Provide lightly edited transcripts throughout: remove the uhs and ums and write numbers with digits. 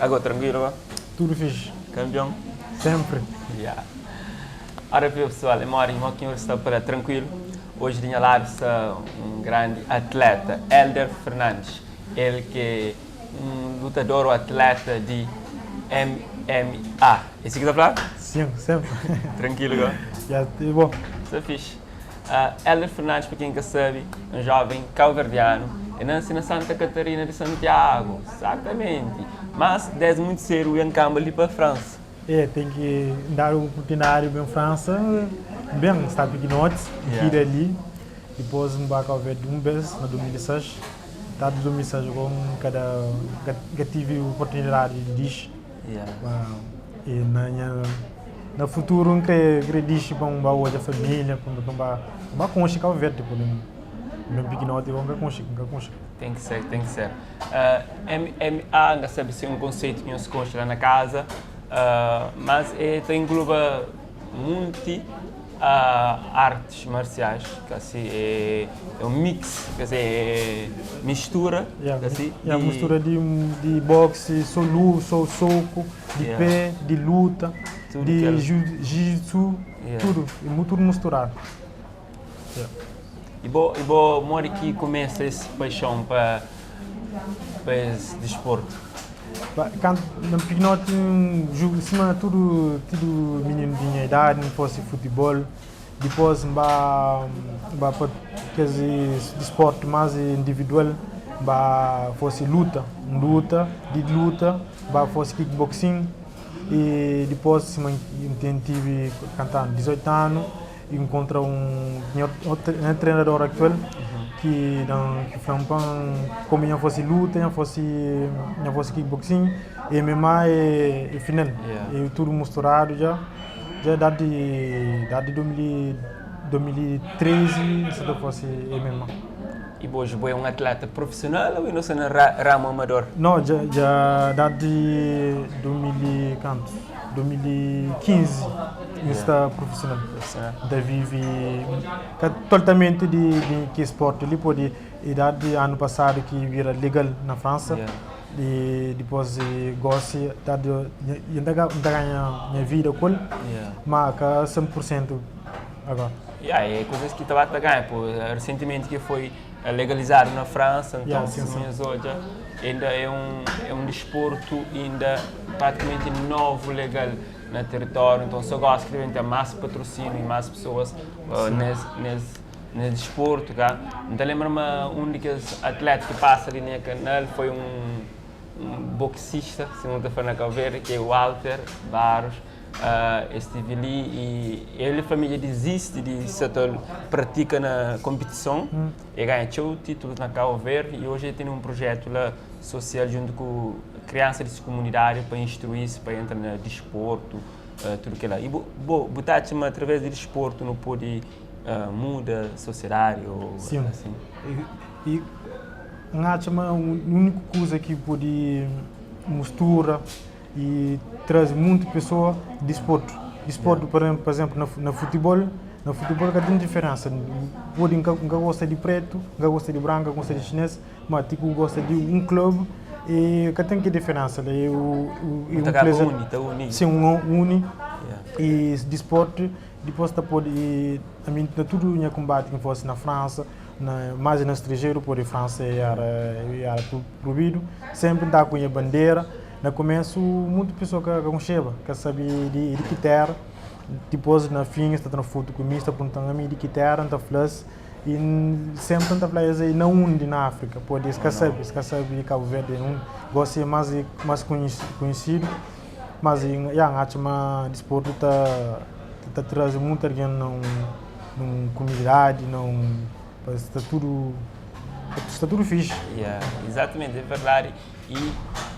Ago tranquilo ba? Tudo fixe. Campeão? Sempre. Yeah. Ora pessoal, é mori, mo que está para tranquilo. Hoje de lado está um grande atleta, Helder Fernandes. Ele que é um lutador ou atleta de MMA. Esse que está a falar? Sim, sempre. Tranquilo, go? Yeah, bom. Está fixe. Helder Fernandes, para quem nunca sabe, é um jovem cabo-verdiano. Ele nasce na Santa Catarina de Santiago, exatamente. Mas desde muito cedo ia em ali para a França. É, tem que dar um oportunidade bem França, bem, está pequenote, yeah. ir ali. Depois um barco ao de um mês, na 2006. Tá de 2006 com cada que tive oportunidade de diz. Yeah. E na minha no futuro um que que diz para um baú da família, para um ba ba com o Cabo Verde, por um pequenote, vamos com o com Tem que ser, tem que ser. MMA, ainda sabe se é um conceito que não se consta lá na casa, mas é, tem engloba muito artes marciais, que assim é, é um mix, quer dizer, é mistura, Yeah, assim, yeah, mistura de boxe, solu, so, soco, de Yeah. pé, de luta, Tudo de que é- jiu-jitsu, Yeah. tudo, e tudo misturado. Yeah. E bo mora que começa esse paixão para para esse desporto? Quando no pequenote, jogo cima tudo, tudo menino de minha idade, não fosse futebol. Depois, ba, ba para quer dizer, desporto mais individual, ba fosse luta, luta, de luta, ba fosse kickboxing. E depois, cima, tive cantando 18 anos, encontra um, outro, um treinador atual que não que falou como eu fosse luta, eu fosse eu fosse kickboxing, MMA e, e final. Yeah. E tudo misturado já. Já dá de 2013, se não fosse MMA. E hoje é um atleta profissional ou não na ramo amador? Não, já, já dá de 2000, quanto? 2015 está profissional. Profissional. Da vive totalmente de que esporte ali pode idade ano passado que vira legal na França. Yeah. E depois gosto da de ainda ganha minha vida com ele, Yeah. mas que 100% agora. Yeah, é coisas que estava a ganhar, pô. Recentemente que foi legalizado na França, então Yeah, sim, se sim. hoje ainda é um desporto ainda praticamente novo legal no território, então só gosto que devem ter mais patrocínio e mais pessoas nesse desporto, cá. Então lembro-me um daqueles atletas que passa ali no canal foi um boxista, se não estou falando na Cabo Verde, que é o Walter Barros. Estive ali e ele e a família desiste de setor pratica na competição e ganha seu títulos na Cabo Verde e hoje ele tem um projeto lá social junto com crianças dessa comunidade para instruir-se, para entrar no desporto, tudo que lá. E bo, bo, botar através do desporto não pode muda a sociedade ou Sim. assim. E acho que a única coisa que pode mistura e traz muita pessoa desporto. Desporto, Yeah. por exemplo, na futebol, na futebol que tem diferença. Pode nunca gosta de preto, nunca gosta de branco, gosta de chinês, mas tipo gosta de um clube e que tem que diferença. E o, o, e Tá um acaba prazer- uni, tá uni. Sim, um uni. Yeah. E desporto, depois tá pode e a mim na tudo minha combate que fosse na França, na, mais no estrangeiro, por França era proibido, sempre dá com a bandeira. No começo, muita pessoa que conheceva, que sabia de que terra. Depois, na fim, está tendo foto comigo, está perguntando a mim de que terra, está falando. E sempre está falando, e não onde na África, pode esquecer, esquecer de Cabo Verde, não gosta mais mais conhecido, mas yeah, acho que desporto está tá trazendo muita gente num, num comunidade, num, está tudo está tudo fixe. Yeah, exatamente, é verdade. E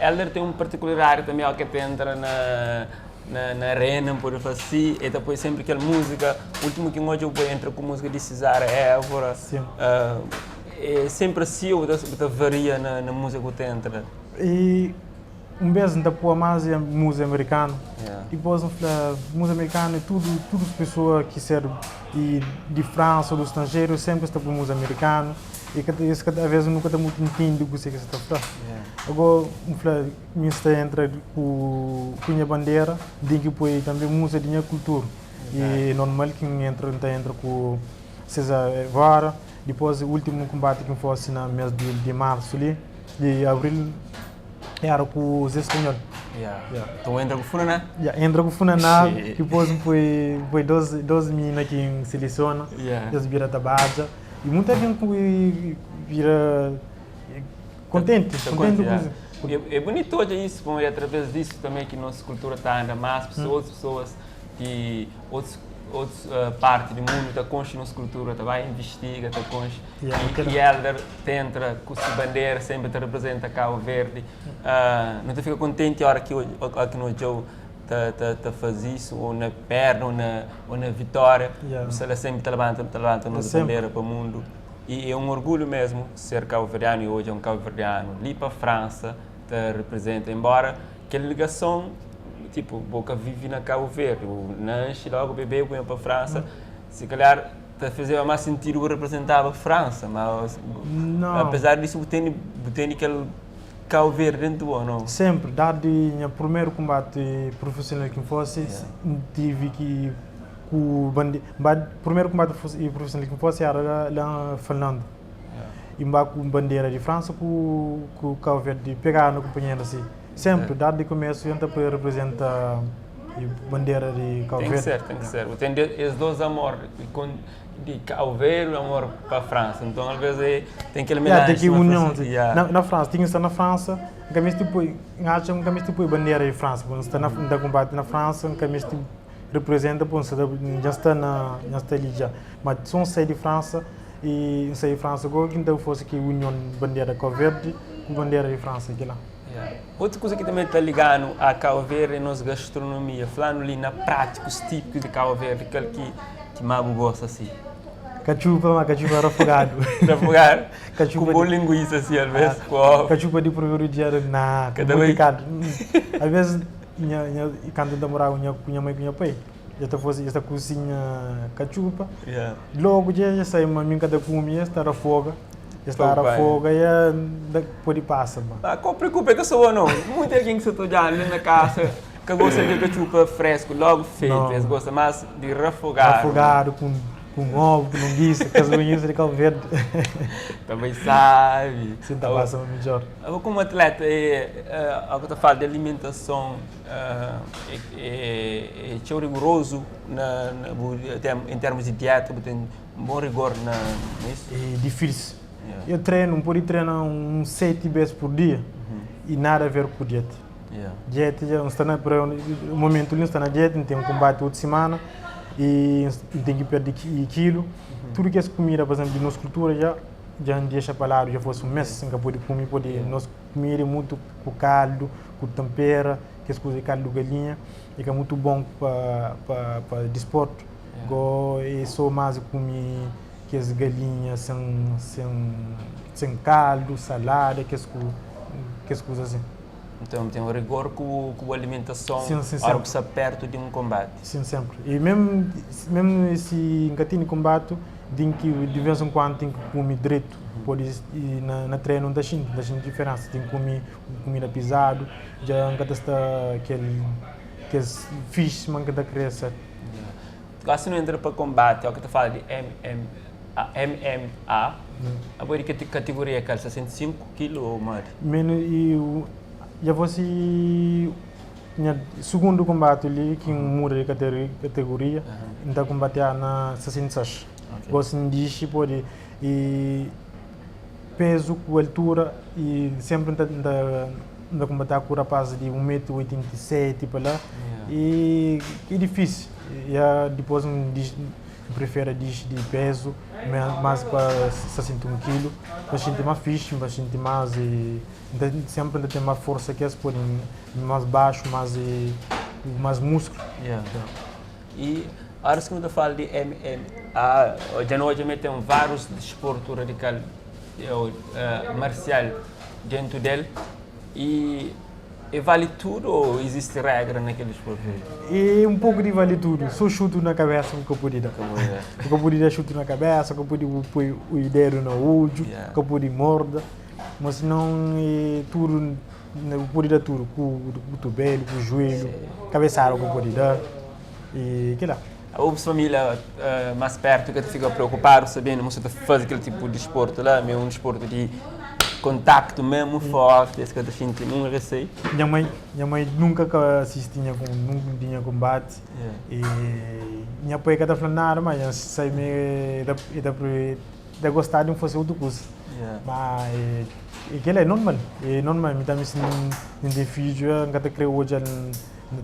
Helder tem uma particularidade também, ao que entra na arena, por assim, e depois sempre aquela música, o último que hoje eu entra com música de Cesária Évora. Sim. É sempre assim ou você varia na música que você entra? E um vez ainda pôr mais a música americana. Yeah. Depois eu falei, música americana, tudo, tudo as pessoas que ser de França ou do estrangeiro sempre está por música americana. E ka ta, es ka ta, aves nu ka ta mutu ntende kuse ki es ta fla. Ago N fla, mi sta entra ku ku nha bandera, N ten ki poi tanbe musa di nha kultura. E normal ki N entra, N ta entra ku César Evora. Dipos, ultimu kunbati ki N fose na mes di di marsu li, di abril, era ku Zé Spanhol. Yeah. Então entra ku funaná? Yeah, entra ku funaná, dipos N poi, N poi dos mina ki N selesiona, es bira ta badja. E muita gente vira contente, Ta contente conte, com yeah. É, é bonito odja isso, pamodi através disso também que nossa cultura ta anda mais, pessoas, outras pessoas que outros outros parte do mundo ta conxe nos cultura, ta vai investiga, ta conxe. Yeah, E, kela. e Helder ta entra ku si bandera, sempre ta representa Cabo Verde. Nu ta fika contente ora ki ora ki no odjau ta ta ta faze isso, ou na perna, ou na ou na vitória. Yeah. Bu sta la sempre ta labanta, ta labanta nos Sempre. bandera pa mundo. E é um orgulho mesmo ser cabo-verdiano e odja um cabo-verdiano li pa França ta representa, embora kel ligason, tipo, bo ka vive na Cabo Verde, bu nasce logo bebê bu ben pa França, se calhar ta fazeba mais sentido bu representaba França, mas Não. apesar disso bu tene kel Cabo Verde dentro de bo, não? Sempre, dado nha primeiro combate profissional que fosse, tive que ku bande, ba, primeiro combate profissional que fosse era lá, lá Fernando. E ba com bandeira de França com Cabo Verde, pegar no companheiro assim. Sempre, dado de começo, entra para representa e bandeira de Cabo Tem que Verde. ser, tem que ser. Tem esses dois amor de Cabo Verde e amor para a França. Então, às vezes, tem aquele Yeah, tem melange que na união. França. Yeah. Na França, tinha que estar na França, um caminho tipo, acho um caminho tipo bandeira de França, quando está na combate na França, um caminho tipo representa, pô, já está ali já. Mas só sair de França e sair de França, agora que então fosse que união bandeira Cabo Verde com bandeira de França aqui lá. Yeah. Outra coisa que também está ligado a Cabo Verde é a nossa gastronomia. Falando ali na prática, os típicos de Cabo Verde, aquele que mais gosta assim. Cachupa, mas cachupa refogado. Refogar, Cachupa com bom linguiça assim, às vezes, com ovo. Cachupa de primeiro dia era na Cada complicado. Às vezes, minha, quando eu morava com minha mãe e com meu pai, já tá fosse esta cozinha cachupa. Logo já sai uma minha cada comia, está a foga. Está a pai. foga e pode passar, mano. Ah, qual preocupa que eu sou ou não? Muita gente que se está olhando na casa que gosta de cachupa fresco, logo feito. Não. Eles gostam mais de refogar. Refogado com ovo, com linguiça, com as linguiças de Cabo Verde. Também sabe. Sim, tá passando melhor. Eu, como atleta, é, o que eu falo de alimentação é rigoroso em termos de dieta, tem um bom rigor nisso? É difícil. Yeah. Eu treino, pode treinar uns 7 vezes por dia e nada a ver com dieta. Dieta já está na para o momento ali está na dieta, tem um combate outra semana e tem que perder quilo. Tudo que é comida, por exemplo, de nossa cultura já não deixa para lá, já fosse um mês sem que pode comer, pode nossa comida é muito com caldo, com tempera, que as coisas de caldo de galinha, e que é muito bom para desporto. Go e só mais comer que as galinhas sem caldo, salada, que as coisas assim. Então tem um rigor com a alimentação, Sim, a hora sempre. que está perto de um combate. Sim, sempre. E mesmo se nunca tem combate, tem que de vez em quando tem que comer direito. Pode ir na treino não dá sentindo diferença. Tem que comer comida pesado, já nunca está aquele fixe, mas nunca cresce. Yeah. Quase não entra para combate, é o que tu fala de MMA, MMA. Agora de que categoria é aquela? 65 kg ou mais? Menos e o já fosse minha segundo combate ali que muda de categoria, então combate na 66. Gosto de pode e peso com altura e sempre anda combater com o rapaz de 1,87 m para lá. E é difícil. E depois um diz, prefere diz de peso, mais para 61 kg, para sentir mais fixe, para sentir mais e então, sempre ainda tem mais força que esse podem mais baixo, mais e, mais músculo. E a hora que eu falo de MMA, já não hoje tem vários desportos radical, marcial dentro dele e E vale tudu ou izisti regra na kel disportu li? E un poku di vale tudu, so xutu na kabesa bu ka pudi da. Bu ka pudi da xutu na kabesa, bu ka pudi bu pui ui dedu na odju, bu ka pudi morda, ma sinon e tudu bu pudi da tudu, ku kutubelu, ku juelhu, kabesada bu ka pudi da, e kila. Abo bu familia mas pertu ka ta fika preokupadu sabendu ma bu sta ta faze kel tipu di disportu la, ma é un disportu di kontaktu mesmu forti, es ka ta xinti nin reseiu? Nha mai, nha mai nunka ka asisti nha nunka nha konbati i nha pai ka ta fla nada ma nha sai ma e ta e ta ta gosta di N fase otu kuza ma e kila é normal, é normal mi tambi si N ten fidju N ka ta kre odja-l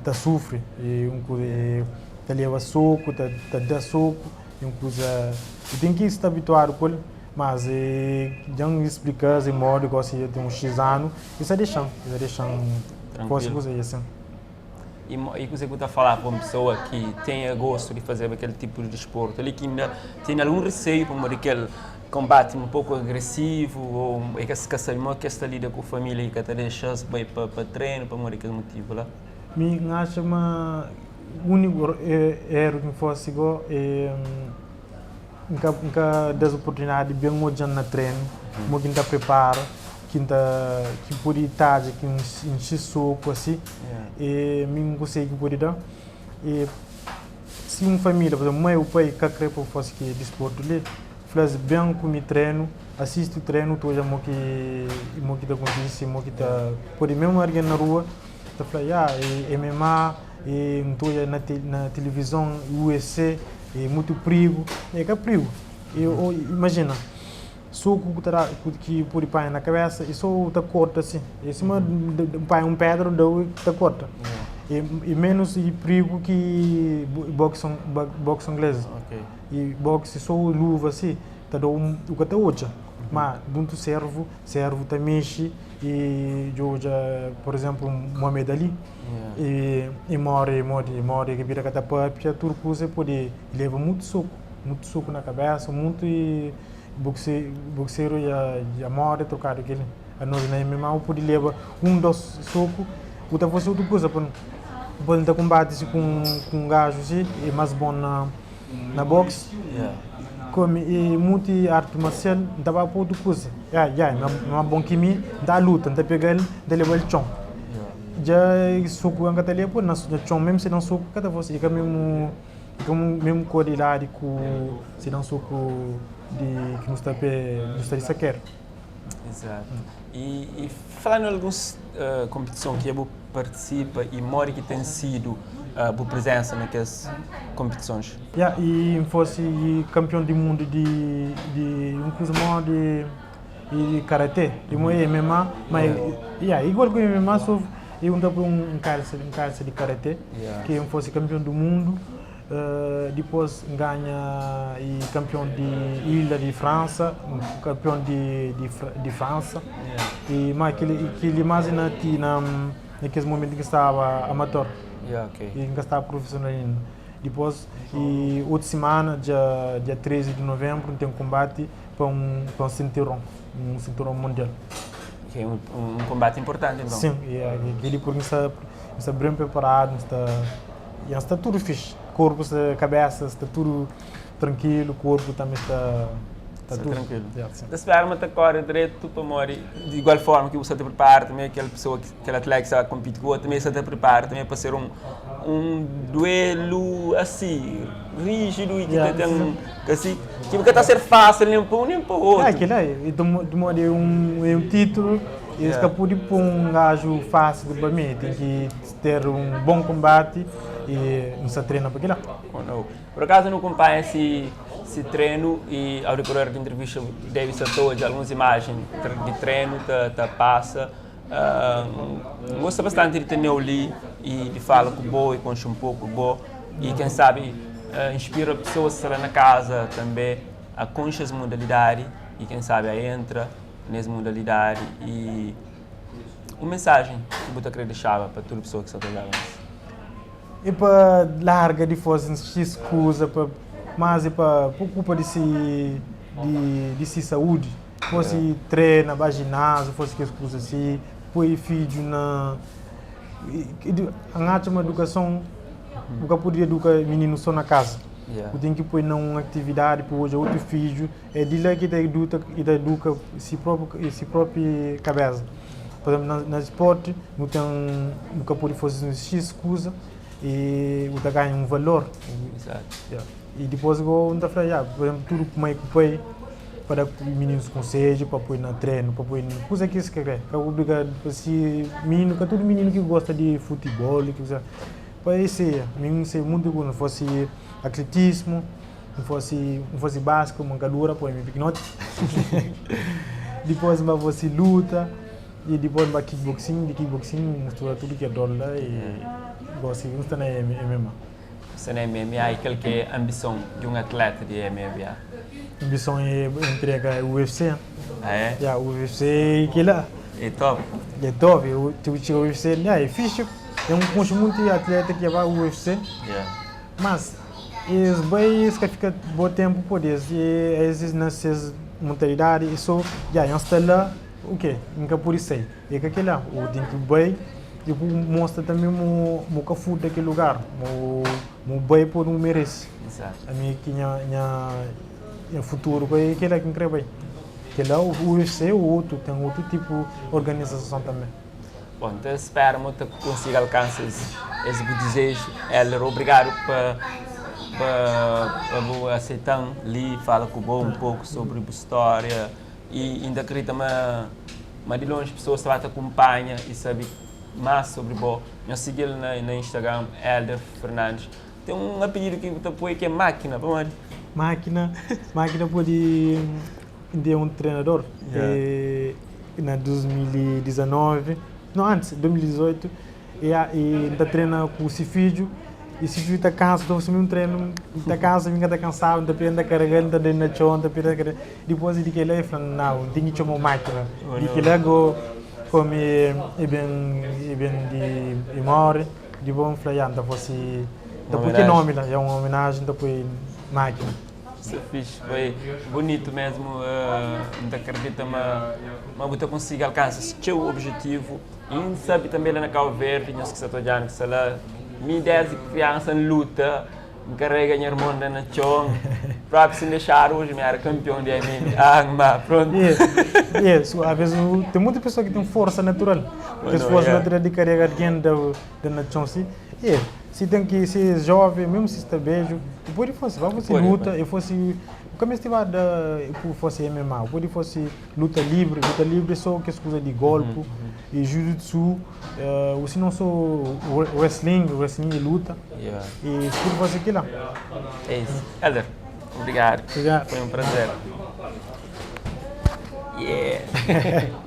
ta sufri e un kuza e ta leba soku ta ta da soku e un kuza e ten ki sta abituadu ku el mas e dja-m splika-s e modi gosi dja ten un xis anu e sa dexa-m e sa dexa-m fase kuza e asin. I i kuzê ki bu ta fala pa un pesoa ki ten gostu di fazeba kel tipu di disportu li ki inda ten algun riseiu pamodi kel konbati un poku agresivu ô e ka ka sabe modi ki es ta lida ku família ki ka ta dexa-s bai pa pa trenu pamodi kel motivu la? Mi N atxa ma úniku eru ki N fase go é N ka N ka da-s oportunidadi di ben odja-m na trenu, mo ki N ta pripara, ki N ta ki pode tadja ki N intxi soku asi, e mi N konsigi pode da. E si un família, pur izénplu, mai ô pai ka kre pa bu fase ki disportu li, fla-s ben ku mi trenu, asisti trenu, ta odja mo ki mo ki ta kontise, mo ki ta pode mésmu algen na rua ta fla, ya, e MMA, e N ta odja na na tilivizon, UFC, e mutu prigu. E ka prigu. E o imajina, soku ku ta da ki pode panha na kabesa e so ta korta si. E sima panha un pedra dau e ta korta. E e menus e prigu ki boxe boxe inglês. E boxe so luva si ta dau bu ka ta odja, ma buntu servu, servu ta mexi e dja odja pur izemplu Muhammad Ali e e more modi modi ki bira ka ta papia tudu kuza e pode leba mutu soku mutu soku na kabesa mutu e boxe boxeru dja dja more trokadu kili anos na MMA bu pode leba un dos soku bu ta fase otu kuza pa bu ta konbate si ku un gaju si e mas bon na na boxe Komi e muti arti marsial N ta ba pa otu kuza Ya, ya, e ma bon ki mi N ta luta, N ta pega-l, N ta leba-l txon Dja soku N ka ta leba na txon Mesmu si dan soku ka ta fase E ka mesmu, e ka mesmu kualidadi ku si dan soku di ki nu sta pe, nu sta di sakeru. Exato. E, e falando alguns kompetison ki bu partisipa e modi ki ten sidu bu prezensa na kes kompetisons? Ya, e N fosi kampion di mundu di di un kuza modi di karate, di mo MMA, ma ya, igual ku MMA so e un ta pui un kalsa un kalsa di karate, ki N fosi kampion di mundu. Dipôs N ganha i kanpion di ilha di Fransa, kanpion di di Fransa. I ma kili kili mas na ti na na kes momentu ki N staba amator. I N ka staba prufisional inda. Dipôs i otu simana dia dia 13 di nuvenbru N ten konbati pa un pa un sinturon, un sinturon mundial. Ok, un konbati inportanti nton. Sin, kili purki N sta N sta ben preparadu, N sta Ya sta tudu fixi, korpu sta, kabesa sta tudu trankilu, korpu tanbe sta sta tudu trankilu. Ya, sin. Ta spera ma ta kore dretu pamodi di igual forma ki bu sta ta pripara tanbe kel pesoa, kel atleta ki sta konpiti ku bo tanbe sta ta pripara tanbe pa ser un un duelu asi rijidu i ki ta ten asi ki ka ta ser fasil nen pa un nen pa otu. Ya, kila e pamodi é un titulu, es ka pudi pun un gaju fasil pa mi, ten ki Ter un bon konbati i N sta trena pa kila. Oh no. Por akazu nu kunpanha si si trenu i au dekorer di intrivista bu debi sta ta odja alguns imajen di trenu ta ta pasa. N gosta bastanti di teneu li i di fala ku bo i konxe un poku bo i ken sabi inspira pesoas ki sta la na kaza tanbe a konxe es mudalidadi i ken sabi a entra nes mudalidadi i Un mensajen ki bu ta kre dexaba pa tudu pesoa ki sta ta odjaba nos? É pa larga di faze xis kuza pa mas é pa preokupa di si di si saúdi fosi trena ba jináziu fosi kes kuza si poi fidju na. N atxa ma edukason, bu ka pode eduka mininu so na kaza. Bu ten ki poi na un atividadi pa odja otu fidju. É di la ki ta eduta i ta eduka si propi si propi kabesa. Por exemplo, na na sporti nu ten nu ka pode faze un xis kuza i bu ta ganha un valor. Exato. I dipôs go N ta fla, ya, por exemplo, tudu mai ku pai pa da mininus konsedju, pa poi na trenu, pa poi na kuza ki es kre. Ka obriga si mininu, ka tudu mininu ki gosta di futibol, ki kuza. Pa es seia, mi N sei munti kuza, N fase atletismu, N fase, N fase baske, ma N ka dura, poi mi pikinoti. Dipôs N ba fase luta, i dipôs N ba kickboxing, di kickboxing N mistura tudu ki é dor la i gosi N sta na MMA. Sta na MMA i kal ki é anbison di un atleta di MMA? Anbison é entrega UFC. Ah é? Ya, UFC é kila. É top. É top. Eu tipo txiga UFC, ya, é fixe. Eu N konxe munti atleta ki ba UFC. Yeah. Mas es bai es ka fika bo tempu pode es es na ses mentalidadi e so ya nhos sta la ok N ka pode sai. E ka kila, u ten ki bai i bu mostra tanbe mo mo ka furta kel lugar, mo mo bai pa bu merese. Ami ki nha nha nha futuru ka é kila ki N kre bai. Kila UFC ô otu, ten otu tipu organizason tanbe. Bon, N ta spera ma bu ta konsigi alkansa es es bu dizeju. Hélder, obrigadu pa pa pa bu aseita-m li fala ku bo un poku sobri bu stória i N ta kridita ma Ma di lonji pesoas ta ba ta kunpanha i sabe más sobri bo. Nhos sigi-l na na Instagram, Hélder Fernandes. Ten un apelidu ki bu ta poi ki é Mákina, pamodi? Mákina, Mákina pode di un trenador e na 2019, no antis, 2018, e e N ta trena ku si fidju i si fidju ta kansa, ta fasi mesmu trenu, ta kansa, mi ka ta kansaba, N ta pega N ta karega-l, N ta da-l na txon, N ta pega N ta karega-l. Dipôs di kel-la, el fla-m, Nau, N ten ki txoma-u Mákina. Di kel-la gó, kómu e ben e ben di e móre, dipôs N fla, Ya, N ta fase, N ta poi ki nómi la, ya un omenajen, N ta poi Mákina. Sta fixi, foi bunitu mésmu. N ta kridita ma ma bu ta konsigi alkansa txeu objetivu. I N sabe tanbê la na Kau Verdi, nhos ki sta ta odja-nu ki sta la, mi désdi kriansa N luta. N karega nha irmon la na txon. Propi si N dexadu oji mi era kanpion di MMA, ma prontu. Yeah, so a ves ten muita pessoa ki ten forsa natural. Kes forsa natural di karega algen da da na txon si. Yeah, si ten ki si é jovem, mesmu si sta beju, bu pode fase, ba fase luta, e fase, bu ka meste ba da ku fase MMA, bu pode fase luta livre, luta livre é so kes kuza di golpu, e jiu-jitsu. O si não sou wrestling, wrestling é luta. Yeah. E se tudo fazer aquilo. É isso. Helder, obrigado. Obrigado. Foi um prazer. Yeah.